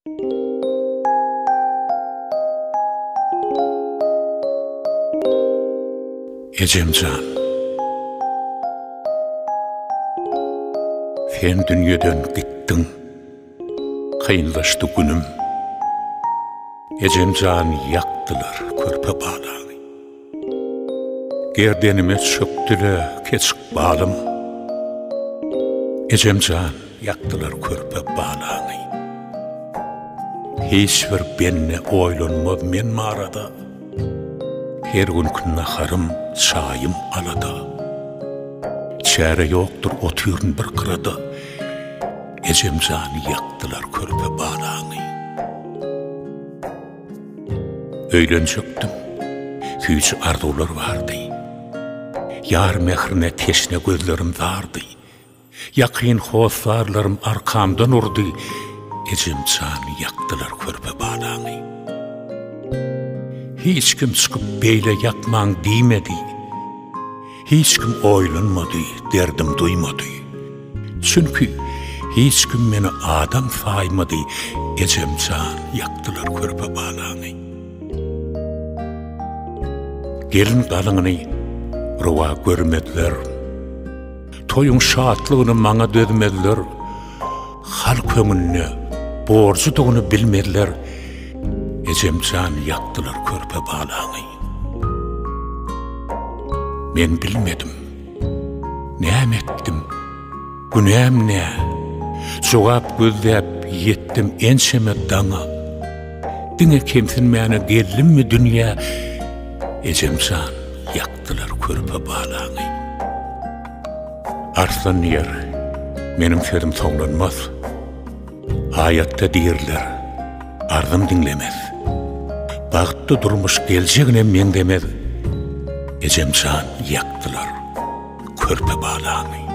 Ejem jan. Sen dünýeden gitdiň, kynlaşdy günüm. Ejem jan ýakdylar körpe balaňy. Gerdenime çökdi-le keç ykbalym. Ejem jan, ýakdylar körpe balaňy. Hiç bir bende oýlanmaz men barada. Her günki naharym, çaýym alada. Çäre ýokdur otyryn bir gyrada. Ejem jan, ýakdylar körpe balaňy. Öýlenjekdim. Süýji arzuwlar bardy. Ýar mährine teşne gözlerim zardy. Ýakyn hossarlarym arkamdan urdy, Ejem jan ýakdylar körpe balaňy. Hiç kim çykyp beýle ýakmaň diýmedi. Hiç kim oýlanmady, derdim duýmady. Çünki hiç kim meni adam saýmady, Ejem jan, ýakdylar körpe balaňy. Gelin galyňyny rowa görmezler, Toýuň şatlygyny maňa dözmezler, Halk öňünde borjudygyny bilmezler, Ejem jan, ýakdylar körpe balaňy. Men bilmedim. Näme etdim? Günäm nä? Jogap gözläp ýetdim ençeme daňa. Diňe kemsinmäne geldimmi dünýä? Ejem jan, ýakdylar körpe balaňy. Arslan diýer, meniň sözüm soňlanmaz. Aýatda diriler, arzym diňlemez. Bagtly durmuş geljegine meňzemez. Ejem jan, ýakdylar körpe balaňy.